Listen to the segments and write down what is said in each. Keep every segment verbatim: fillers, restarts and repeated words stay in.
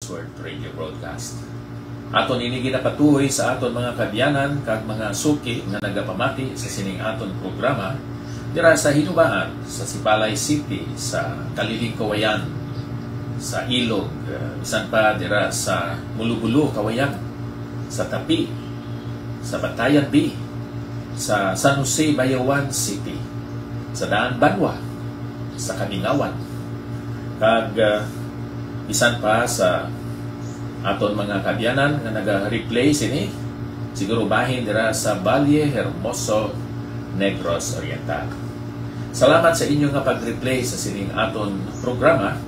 Word Radio Broadcast. Aton ini ginapatuhoy sa aton mga kaabyanan kag mga suki nga nagapamati sa sining aton programa dira sa Hinubaan, sa Sipalay City, sa Kaliling Kawayan, sa Ilog, eh, bisan pa dira sa Mulubulo Kawayan, sa Tapi, sa Batayan B, sa San Jose, Bayawan City, sa Daan Banwa, sa Kamingawan, kag, ah, bisan pa sa aton mga kaabyanan nga naga-replay sini, siguro bahin dira sa Valle Hermoso, Negros Oriental. Salamat sa inyo nga pag-replay sa sining aton programa,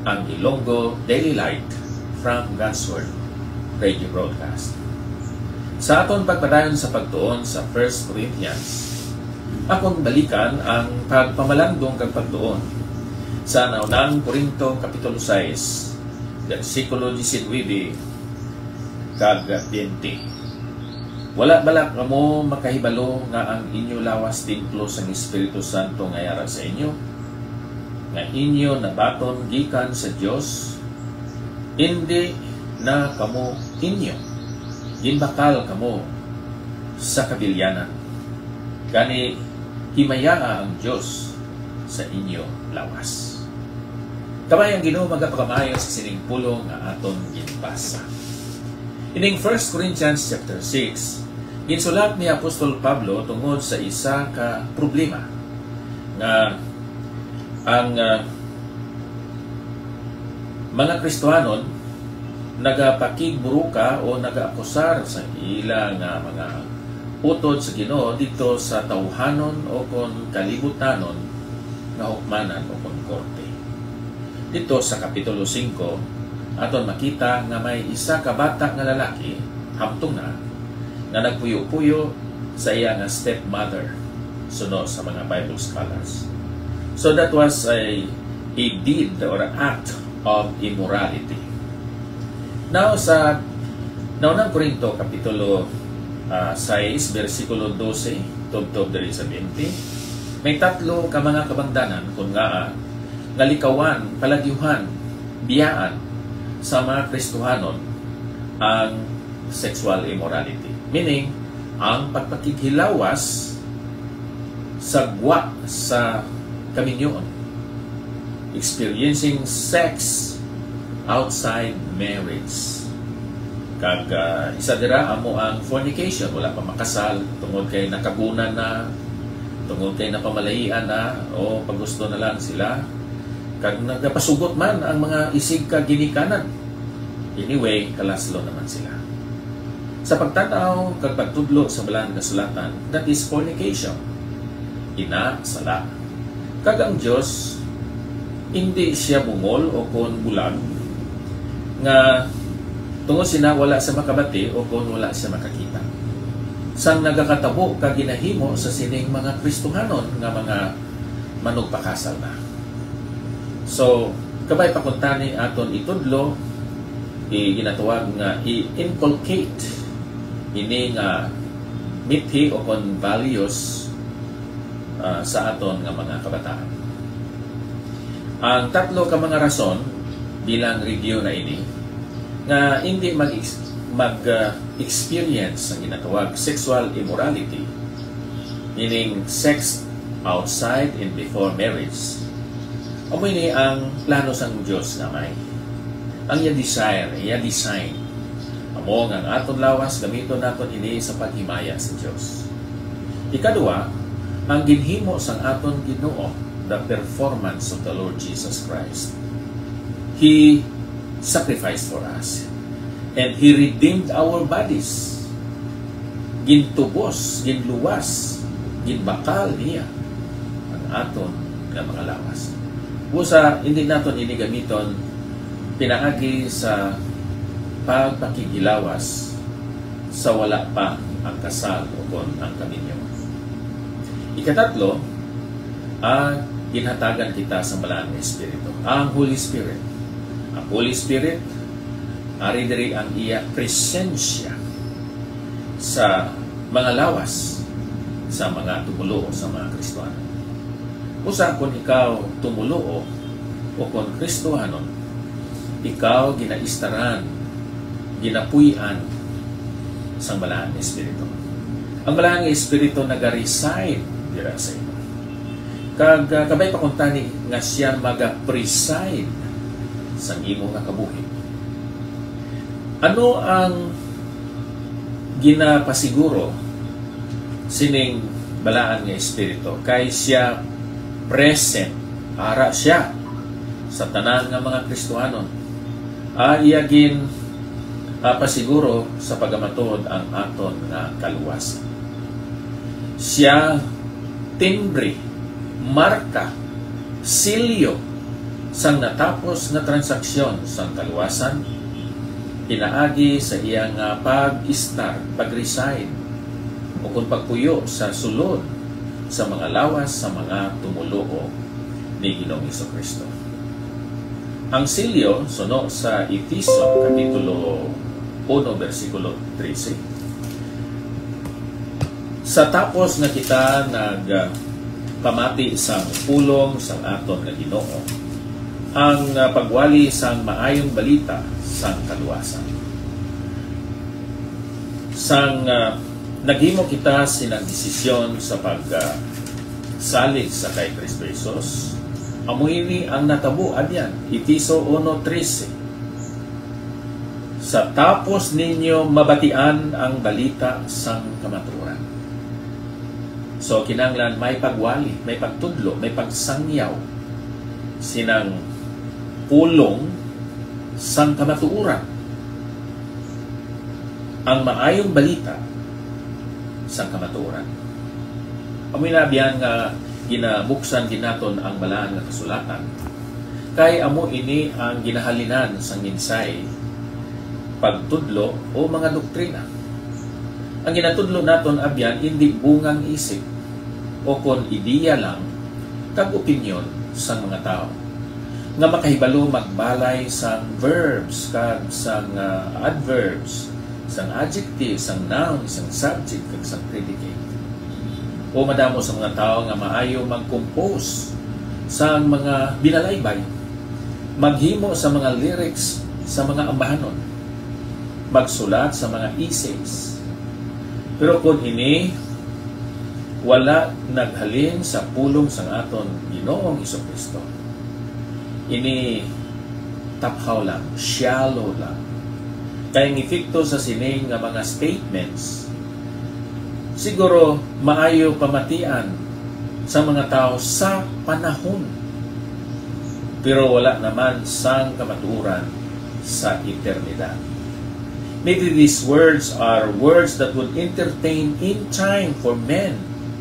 ang Ilonggo Daily Light from God's Word Radio Broadcast. Sa aton pagpadayon sa pagtuon sa First Corinthians, akon balikan ang pagpamalandong kag pagtuon sa Naunang Corinto Kapitulo sais, bersikulo diecinuebe kag twenty. Wala bala kamo makahibalo nga ang inyo lawas templo sang Espiritu Santo nga yara sa inyo, nga inyo nabaton gikan sa Dios? Indi na kamo inyo, ginbakal kamo sa kabilyanan. Gani, himayaa ang Dios sa inyo lawas. Kamay ang Ginoo magapakamayo sa sining pulong nga aton ginbasa. Ining First Corinthians chapter six, ginsulat ni Apostol Pablo tungod sa isa ka problema nga ang, ah, mga Kristiyanon nagapakigburuka o nagaakusar sa ila nga mga utod sa Ginoo didto sa tawhanon o kon kalibutanon nga hukmanan o kon korte. Didto sa Kapitulo singko, aton makita nga may isa ka bata nga lalaki, hamtong na, nga nagpuyo-puyo sa iya nga stepmother, suno sa mga Bible scholars. So that was a, a deed or an act of immorality. Now, sa Naunang Corinto, Kapitulo, ah, sais, bersikulo dose, tubtob diri sa twenty, may tatlo ka mga kabangdanan, kun ngaa, nga likawan, palagyuhan, biyaan sa mga Kristohanon ang sexual immorality. Meaning, ang pagpakighilawas sa gwa sa kaminyoon, experiencing sex outside marriage. Kag, ah, isa dira amo ang fornication, wala pa makasal, tungod kay nakabunan na, tungod kay napamalayian na, o pagusto na lang sila. Kag nagapasugot man ang mga isig ka ginikanan. Anyway, kalaslo naman sila. Sa pagtan-aw kag pagtudlo sa Balaan nga Sulatan, that is fornication. Ina, sala. Kag ang Dios, indi siya bungol o kon bulag, nga tungod sina wala siya makabati o kon wala siya makakita. Sang nagakatabo ka ginahimo sa sining mga Kristohanon nga mga manugpakasal na. So, kabay pa kuntani aton itudlo, i-, ginatawag nga i-inculcate ini nga mithi o kon values, ah, sa aton nga mga kabataan. Ang tatlo ka mga rason bilang review na ini nga hindi mag-ex-, mag, ah, experience ang ginatawag sexual immorality, meaning sex outside and before marriage. Amo ini ang plano sang Dios nga may. Ang iya desire, iya design, amo nga ang aton lawas gamiton naton ini sa paghimaya sa Dios. Ikadua, ang ginhimo sang aton Ginoo, the performance of the Lord Jesus Christ. He sacrificed for us. And He redeemed our bodies. Gintubos, ginluwas, ginbakal niya ang aton nga mga lawas. Busa, hindi naton ini gamiton pinaagi sa pagpakighilawas sa wala pa ang kasal o kon ang kaminyo. Ikatatlo, ang ginhatagan kita sa Balaan nga Espiritu, ang Holy Spirit. Ang Holy Spirit, ari diri ang iya presensya sa mga lawas sa mga tumoluo, sa mga Kristohanon. Busa, kon ikaw tumoluo o kon Kristohanon, ikaw ginaistaran, ginapuy-an sang Balaan nga Espiritu. Ang Balaan nga Espiritu nagareside dira sa imo. Kag, ah, kabay pa kuntani nga siya magapreside sang imo nga kabuhi. Ano ang ginapasiguro sining Balaan nga Espiritu? Kay siya present, ara siya sa tanan nga mga Kristiyanon. Ah, iya gin, ah, pasiguro sa pagkamatuod ang aton nga kaluwasan. Siya timbre, marka, silyo sang natapos nga transaksyon sang kaluwasan, pinaagi sa iya nga pag-istar, pag-reside, ukon pagpuyo sa sulod sa mga lawas sa mga tumoluo ni Ginoong Jesu-Cristo. Ang silyo, suno sa Efeso, Kapitulo uno, bersikulo trese, sa tapos nga kita nagpamati sang pulong sang aton nga Ginoo, ang, ah, pagwali sang maayong balita sang kaluwasan. Sang, ah, naghimo kita sina desisyon sa pag, ah, salig sa kay Cristo Jesus, amo ini ang natabo, abyan, Efeso uno trese, "Sa tapos ninyo mabatian ang balita sang kamatuoran." So, kinahanglan may pagwali, may pagtudlo, may pagsangyaw sinang pulong sang kamatuoran, ang maayong balita sang kamatuoran. Amoy na, abyan, nga ginabuksan gid naton ang Balaan nga Kasulatan, kay amo ini ang ginahalinan sang mensahe, pagtudlo, o mga doktrina. Ang ginatudlo naton, abyan, indi bungang isip o kon ideya lang kag opinyon sang mga tawo nga makahibalo magbalay sang verbs kag sang, ah, adverbs, sang adjectives, sang nouns, sang subject, kag sang predicate. O madamo sa mga tawo nga maayo mag-compose sang mga binalaybay, maghimo sa mga lyrics sa mga ambahanon, magsulat sa mga essays. Pero kon ini wala naghalin sa pulong sang aton Ginoong Jesu-Cristo, ini taphaw lang, shallow lang. Kay ang epekto sa sini nga mga statements, siguro maayo pamatian sa mga tawo sa panahon, pero wala naman sang kamatuoran sa eternidad. Maybe these words are words that would entertain in time for men,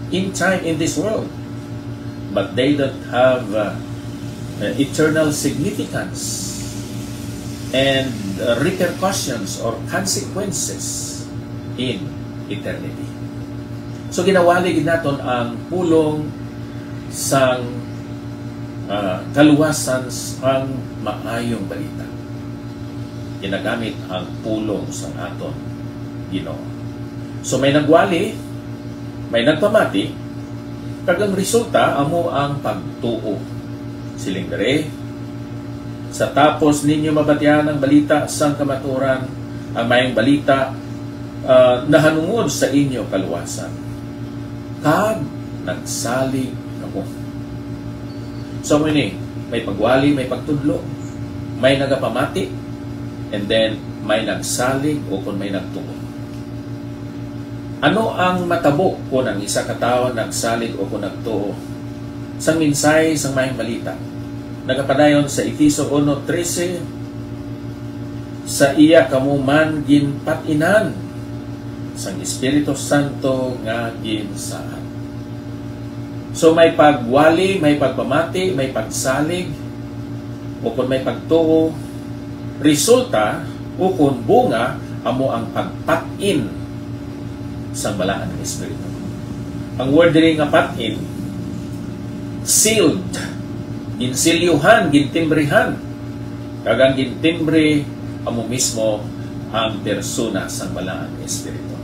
in time in this world, but they don't have, uh, uh, eternal significance and, uh, repercussions or consequences in eternity. So, ginawali gid naton ang pulong sang, ah, kaluwasan sang maayong balita. Ginagamit ang pulong sang aton Ginoo. So, may nagwali, may nagpamati, kag ang resulta amo ang pagtuo. Siling diri, "Sa tapos ninyo mabatian ang balita sang kamatuoran, ang maayong balita, ah, nahanungod sa inyo kaluwasan, kag nagsalig kamo." So, amo ini, may pagwali, may pagtudlo, may nagapamati, and then may nagsalig o kon may nagtuo. Ano ang matabo kon ang isa ka tawo nagsalig o kon nagtuo sang mensahe sang maayong balita? Nagapadayon sa Efeso uno trese, "Sa iya kamo man ginpat-inan sang Espiritu Santo nga ginsaad." So, may pagwali, may pagpamati, may pagsalig, o kon may pagtuo, resulta, o kon bunga, amo ang pagpat-in sang Balaan nga Espiritu. Ang word diri nga pat-in, sealed, ginsilyuhan, gintimbrihan. Kag ang gintimbre amo mismo ang persona sang Balaan nga Espiritu.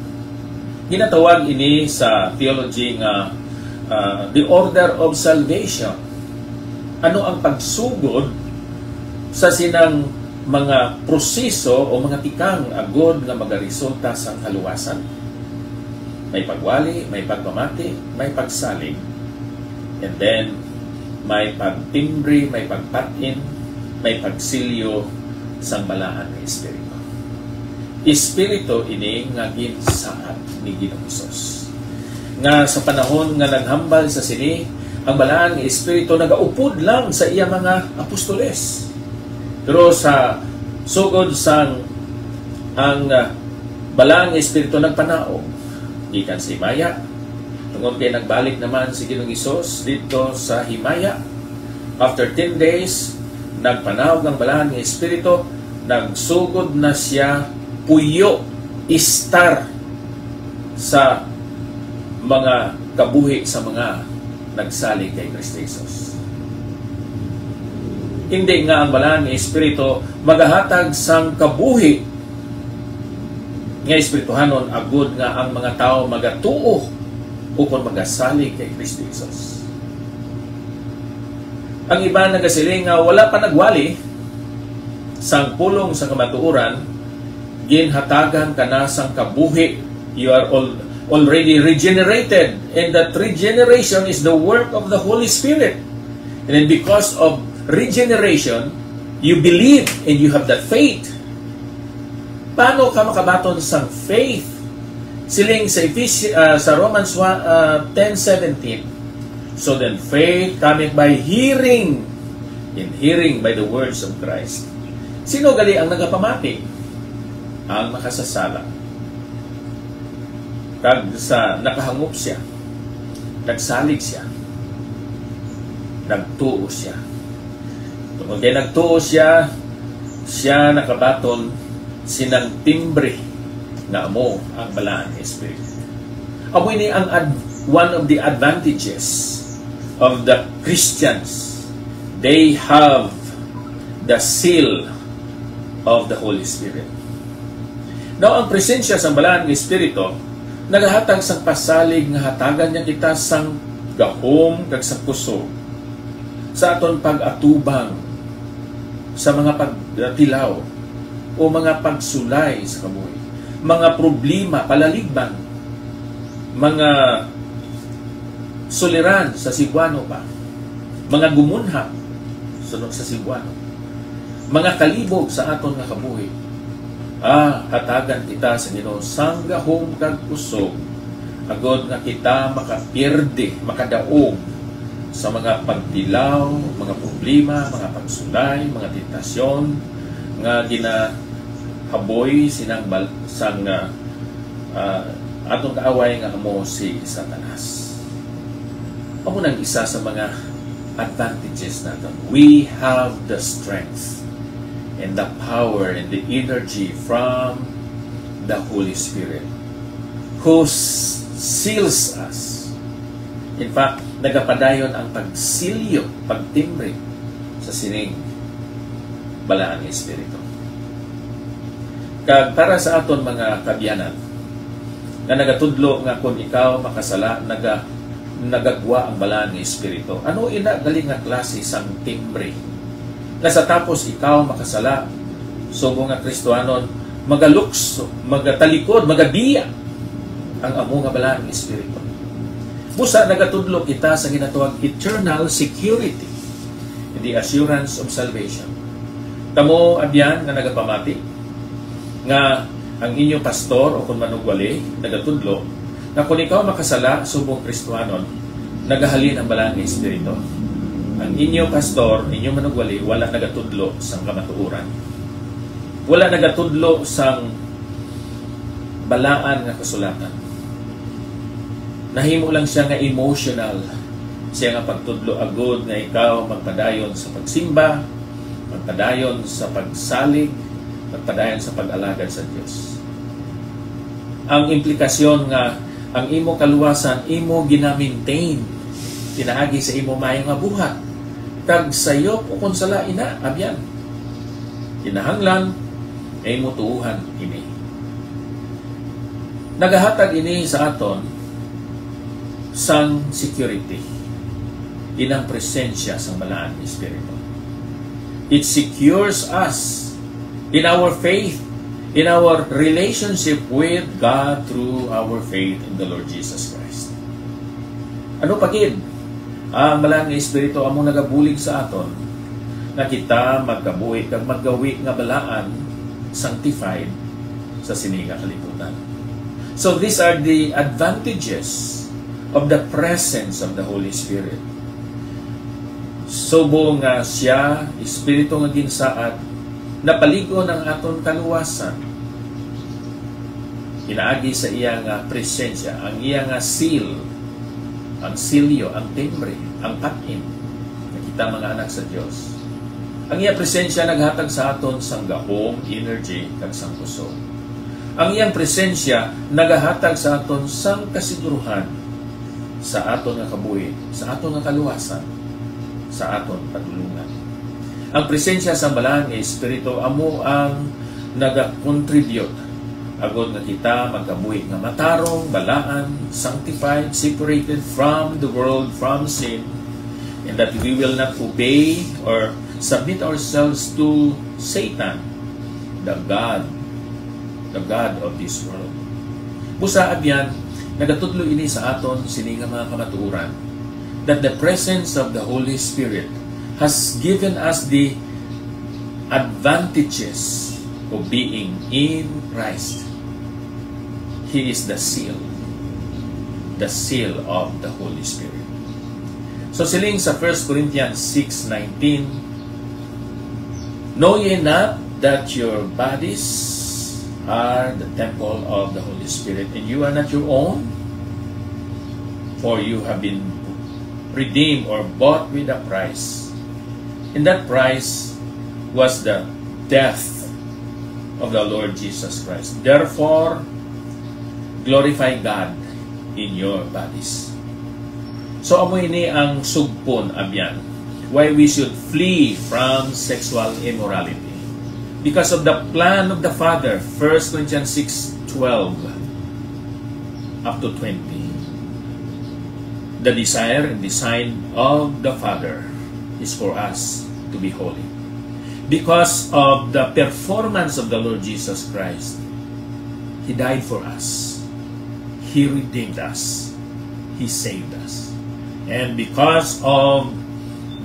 Ginatawag ini sa theology nga, ah, the order of salvation. Ano ang pagsugod sa sinang mga proseso o mga tikang agod nga magaresulta sang kaluwasan. May pagwali, may pagpamati, may pagsalig, and then may pagtimbre, may pagpat-in, may pagsilyo sang Balaan nga Espiritu. Espiritu ini nga ginsaad ni Ginoong Hesus, nga sa panahon nga naghambal sa sini, ang Balaan nga Espiritu nagaupod lang sa iya mga apostoles. Pero sa sugod sang ang, ah, Balaan nga Espiritu nagpanaog gikan sa himaya, tungod kay nagbalik naman si Ginoong Hesus didto sa himaya. After ten days, nagpanaog ang Balaan nga Espiritu, nagsugod na siya puyo, istar sa mga kabuhi sa mga nagsalig kay Kristo Jesus. Hindi nga ang Balaan nga Espiritu magahatag sang kabuhi nga espirituhanon agod nga ang mga tawo magatuo ukon magasalig kay Kristo Jesus. Ang iban nagasiling nga wala pa nagwali sang pulong sa kamatuoran, ginhatagan ka na sang kabuhi. You are al-, already regenerated, and that regeneration is the work of the Holy Spirit. And then because of regeneration, you believe and you have that faith. Paano ka makabaton sang faith? Siling sa Ephes-, ah, sa Romans one, ah, ten seventeen, "So then faith cometh by hearing, and hearing by the words of Christ." Sino gali ang nagapamati? Ang makasasala. Kag sa nakahangop siya, nagsalig siya, nagtuo siya. Tungod kay nagtuo siya, siya nakabaton sinang timbre nga amo ang Balaan nga Espiritu. Amo ini ang ad-, one of the advantages of the Christians. They have the seal of the Holy Spirit. Now, ang presensya sang Balaan nga Espiritu nagahatag sang pasalig nga hatagan niya kita sang gahom kag sang kusog sa aton pag-atubang sa mga pagtilaw o mga pagsulay sa kabuhi, mga problema, palaligban, mga suliran sa Cebuano pa, mga gumunhap suno sa Cebuano, mga kalibog sa aton nga kabuhi. Ah, hatagan kita sa Ginoo sang gahom kag kusog, agod nga kita makapierde, makadaog sa mga pagtilaw, mga problema, mga pagsulay, mga tentasyon nga ginahaboy sinang bal-, sang, ah, ah, aton kaaway nga amo si Satanas. Amo nang isa sa mga advantages naton. We have the strength and the power and the energy from the Holy Spirit who s-, seals us. In fact, nagapadayon ang pagsilyo, pagtimbre sa sining Balaan nga Espiritu. Kag para sa aton mga kaabyanan nga nagatudlo nga kon ikaw makasala, naga-, nagagwa ang Balaan nga Espiritu. Ano ina gali nga klase sang timbre nga sa tapos ikaw makasala, subong nga Kristohanon, magalukso, magatalikod, magabiya ang amo nga Balaan nga Espiritu? Busa nagatudlo kita sa ginatawag eternal security, the assurance of salvation. Kamo, abyan nga nagapamati, nga ang inyo pastor o kon manugwali nagatudlo nga kon ikaw makasala subong Kristohanon, nagahalin ang Balaan nga Espiritu. Ang inyo pastor, inyo manugwali, wala nagatudlo sang kamatuoran. Wala nagatudlo sang balaan nga kasulatan. Nahimo lang siya nga emotional siya nga pagtudlo agud nga ikaw magpadayon sa pagsimba, magpadayon sa pagsalig, magpadayon sa pag-alagad sa Dios. Ang implikasyon nga ang imo kaluwasan imo gina-maintain pinaagi sa imo maayo nga buhat, kag sayop ukon sala ina, abyan. Kinahanglan nga imo tuohan ini. Nagahatag ini sa aton sang security, inang presensya sang Balaan nga Espiritu. It secures us in our faith, in our relationship with God through our faith in the Lord Jesus Christ. Ano pa gid ang Balaan nga Espiritu amo nagabulig sa aton nga kita magkabuhi kag maggawi nga balaan, sanctified, sa sini nga kalibutan? So these are the advantages of the presence of the Holy Spirit. Subong nga sia, Espiritu nga ginsaad, napalig-on ang aton kaluwasan. Pinaagi sa iya nga presensya, ang iya nga seal, ang silyo, ang timbre, ang patin, nga kita mga anak sa Dios. Ang iya presensya naghatag sa aton sang gahom, energy, kag sang kusog. Ang iyang presensya nagahatag sa aton sang kasiguruhan sa aton nga kabuhi, sa aton nga kaluwasan, sa aton padulungan. Ang presensya sang Balaan nga Espiritu amo ang nagakontribute agod nga kita magkabuhi nga matarong, balaan, sanctified, separated from the world, from sin, and that we will not obey or submit ourselves to Satan, the God, the God of this world. Busa, abyan, nagatudlo ini sa aton sini nga mga kamatuoran, that the presence of the Holy Spirit has given us the advantages of being in Christ. He is the seal, the seal of the Holy Spirit. So siling sa First Corinthians six nineteen, "Know ye not that your bodies are the temple of the Holy Spirit, and you are not your own? For you have been redeemed or bought with a price. And that price was the death of the Lord Jesus Christ. Therefore, glorify God in your bodies." So, amo ini ang sugpon, abyan, why we should flee from sexual immorality. Because of the plan of the Father, First Corinthians six twelve up to twenty. The desire and design of the Father is for us to be holy. Because of the performance of the Lord Jesus Christ, He died for us. He redeemed us. He saved us. And because of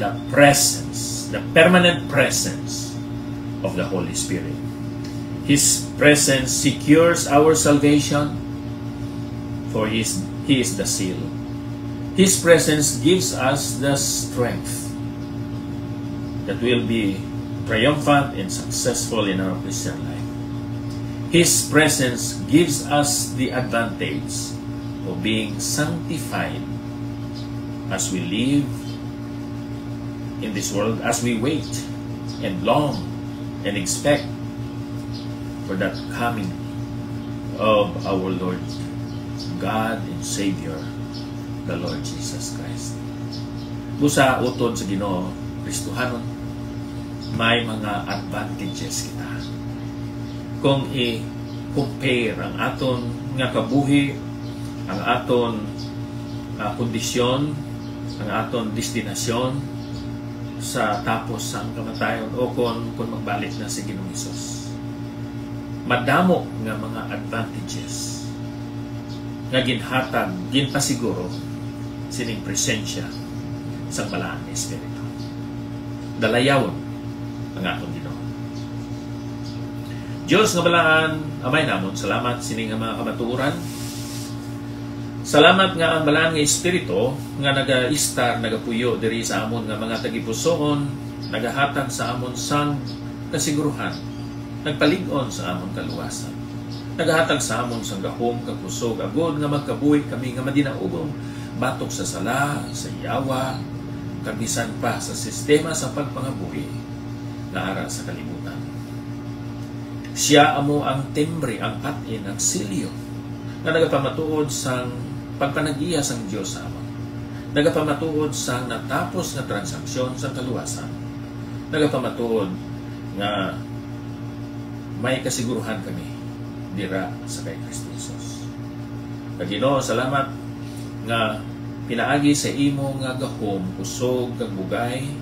the presence, the permanent presence of the Holy Spirit, His presence secures our salvation, for He is, He is the seal. His presence gives us the strength that will be triumphant and successful in our Christian life. His presence gives us the advantage of being sanctified as we live in this world, as we wait and long and expect for that coming of our Lord God and Savior, the Lord Jesus Christ. Busa, utod sa Ginoo, Kristohanon, may mga advantages kita. Kung i-compare ang aton nga kabuhi, ang aton, ah, kondisyon, ang aton destinasyon sa tapos sang kamatayon, o kon, kon magbalik na si Ginoong Hesus, madamo nga mga advantages nga ginhatag, ginpasiguro sining presensya sang Balaan nga Espiritu. Dalayawon ang aton Ginoo. Dios nga balaan, Amay namon, salamat sini nga mga kamatuoran. Salamat nga ang Balaan nga Espiritu nga nagaistar, nagapuyo diri sa amon nga mga tagipusoon, nagahatag sa amon sang kasiguruhan, nagpalig-on sa amon kaluwasan, nagahatag sa amon sang gahom kag kusog, agod nga magkabuhi kami nga madinaugong batok sa sala, sa yawa, kag bisan pa sa sistema sa pagpangabuhi nga ara sa kalibutan. Sia amo ang timbre, ang patin, ang selyo nga nagapamatuod sang pagpanag-iya sang Dios sa amon, nagapamatuod sang natapos nga transaksyon sang kaluwasan, nagapamatuod nga may kasiguruhan kami dira sa kay Kristo Jesus. Kag Ginoo, salamat nga pinaagi sa imo nga gahom, kusog, kag bugay,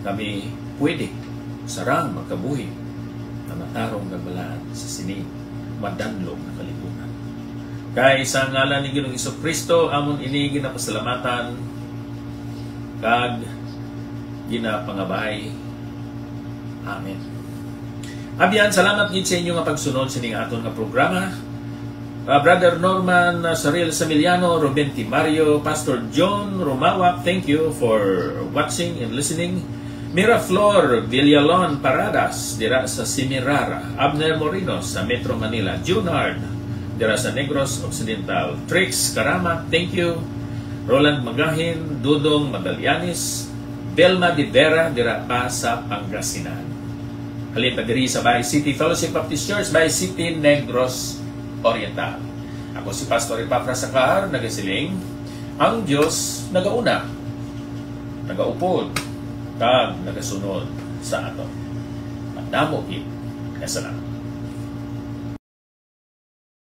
kami pwede sarang magkabuhi nga tarong nga balaan sa sini madanlog nga kalibutan. Kay sa ngalan ni Ginoong Hesus-Kristo, amon ini ginapasalamatan kag ginapangabay. Amen. Abyan, salamat gid sa inyo nga pagsunod sining aton nga programa. Uh, Brother Norman, uh, Saril Samiliano, Ruben Timario, Pastor John Rumawa, thank you for watching and listening. Miraflor Villalon Paradas, dira sa Semirara. Abner Moreno sa Metro Manila. Junard, dira sa Negros Occidental. Trix Karama, thank you. Roland Magahin, Dudong Magallanes, Belma de Vera, dira pa sa Pangasinan. Halin pa diri sa Bay City Fellowship Baptist Church, Bay City, Negros Oriental. Ako si Pastor Epafras Sacar, nagasiling, ang Dios nagauna, nagaupod, kag nagasunod sa aton. Madamo gid nga salamat.